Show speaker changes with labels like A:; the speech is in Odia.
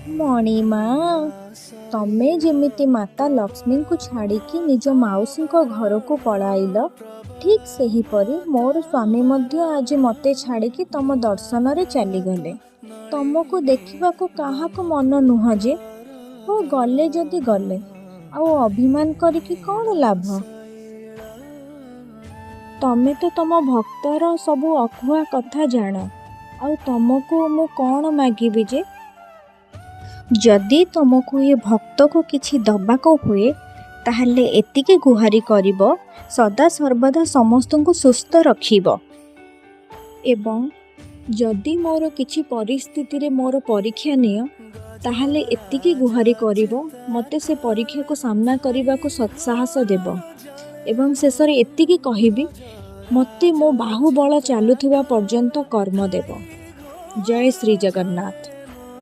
A: ମଣିମା, ତମେ ଯେମିତି ମାତା ଲକ୍ଷ୍ମୀଙ୍କୁ ଛାଡ଼ିକି ନିଜ ମାଉସୀଙ୍କ ଘରକୁ ପଳାଇଲ, ଠିକ୍ ସେହିପରି ମୋର ସ୍ୱାମୀ ମଧ୍ୟ ଆଜି ମୋତେ ଛାଡ଼ିକି ତମ ଦର୍ଶନରେ ଚାଲିଗଲେ। ତମକୁ ଦେଖିବାକୁ କାହାକୁ ମନ ନୁହଁ ଯେ? ହଉ ଗଲେ ଯଦି ଗଲେ, ଆଉ ଅଭିମାନ କରିକି କ'ଣ ଲାଭ? ତମେ ତ ତମ ଭକ୍ତର ସବୁ ଅକୁହା କଥା ଜାଣ, ଆଉ ତମକୁ ମୁଁ କ'ଣ ମାଗିବି ଯେ? ଯଦି ତମକୁ ଏ ଭକ୍ତକୁ କିଛି ଦବାକୁ ହୁଏ, ତାହେଲେ ଏତିକି ଗୁହାରି କରିବ, ସଦା ସର୍ବଦା ସମସ୍ତଙ୍କୁ ସୁସ୍ଥ ରଖିବ। ଏବଂ ଯଦି ମୋର କିଛି ପରିସ୍ଥିତିରେ ମୋର ପରୀକ୍ଷା ନିଅ, ତାହେଲେ ଏତିକି ଗୁହାରି କରିବ, ମୋତେ ସେ ପରୀକ୍ଷାକୁ ସାମ୍ନା କରିବାକୁ ସତ୍ସାହସ ଦେବ। ଏବଂ ଶେଷରେ ଏତିକି କହିବି, ମୋତେ ମୋ ବାହୁବଳ ଚାଲୁଥିବା ପର୍ଯ୍ୟନ୍ତ କର୍ମ ଦେବ। ଜୟ ଶ୍ରୀ ଜଗନ୍ନାଥ।